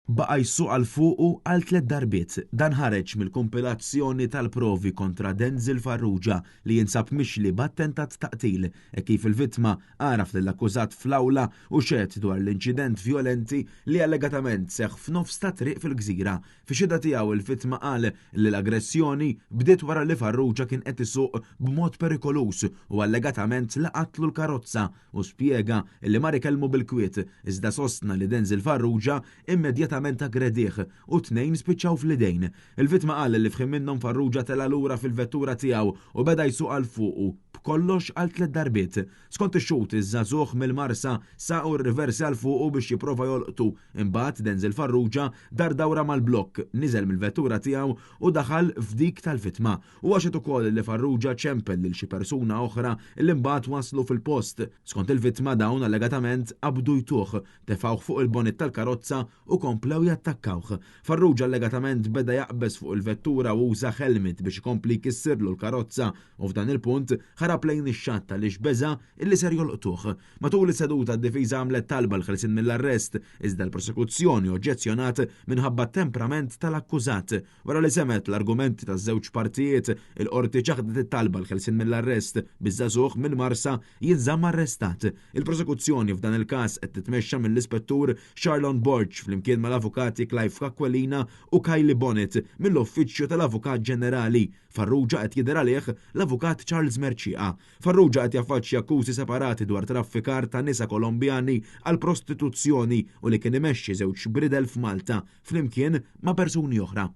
Baqa' jsuq għal fuqu għal tlett darbiet. Dan ħareġ mill-kumpilazzjoni tal-provi kontra Denzil Farrugia li jinsab mixli b'attentat ta' qtil hekk kif il-vittma għaraf lill-akkużat fl-awla u xehed dwar l-inċident vjolenti li allegatament seħħ f'nofs ta' triq fil-Gżira. Fix-xhieda tiegħu il-vittma qal li l-aggressjoni bdiet wara li Farrugia kien qed isuq b'mod perikoluż u allegatament laqatlu l-karozza u spjega li mar ikellmu bil-kwiet, iżda sostna li Denzil Farrugia immedjatament aggredih u t-tnejn spiċċaw fl-idejn. Il-vittma qal li f'ħin minnhom Farrugia tela' lura fil-vettura tiegħu u beda jsuq għal fuqu, b'kollox għal tlett darbiet. Skont ix-xhud, iż-żagħżugħ mill-Marsa saq u rriversa għal fuqu biex jipprova jolqtu, imbagħad Denzil Farrugia dar dawra mal-blokk, niżel mill-vettura tiegħu u daħal f'dik tal-vittma. Huwa xehed ukoll li Farrugia ċempel lil xi persuna oħra li mbagħad waslu fil-post. Skont il-vittma dawn allegatament qabdu jtuh, tefgħuh fuq il-bonnet tal-karozza u komplew jattakkawh. Farrugia allegatament beda jaqbeż fuq il-vettura u uża helmet biex ikompli jkissirlu l-karozza u f'dan il-punt ħarab lejn ix-xatt għaliex beża' illi ser jolqtuh. Matul is-seduta d-difiża għamlet talba għall-ħelsien mill-arrest iżda l-prosekuzzjoni oġġezzjonat minħabba t-temprament tal-akkużat. Wara li semgħet l-argumenti taż-żewġ partijiet, il-Qorti ċaħdet it-talba għall-ħelsien mill-arrest, biż-żagħżugħ mill-Marsa jinżamm arrestat. Il-prosekuzzjoni f'dan il-każ qed titmexxa mill-Ispettur Charlon Borg flimkien mal-Avukati Clive Aquilina u Kylie Bonett mill-Uffiċċju tal-Avukat Ġenerali. Farrugia qed jidher għalih l-Avukat Charles Mercieca. Farrugia qed jaffaċċja akkużi separati dwar traffikar ta' nisa Kolombjani għall-prostituzzjoni u li kien imexxi żewġ bridel f'Malta flimkien ma' persuni oħra.